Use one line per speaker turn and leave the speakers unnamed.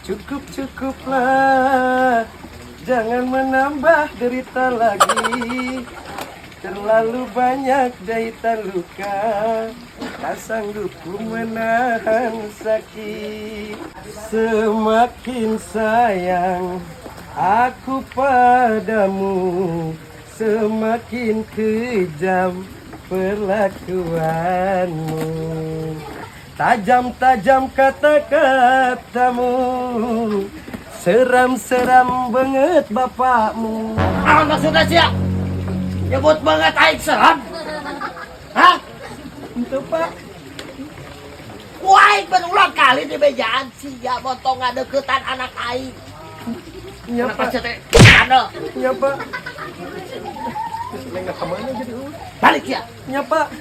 Cukup, cukuplah. Jangan menambah derita lagi. Terlalu banyak jahitan luka. Tak sanggup ku menahan sakit. Semakin sayang aku padamu, semakin kejam perlakuanmu. Tajam-tajam kata-katamu, seram-seram banget bapakmu.
Apa maksudnya sia? Nyebut banget aing seram? Hah?
Itu, Pak.
Ku aing berulang kali dibejaan sia montong ngadeukeutan anak aing.
Ya,
Kenapa
Pak.
Sia teh? Ada.
Ya, Pak. Neng kemana jadi?
Balik ya.
Ya, Pak.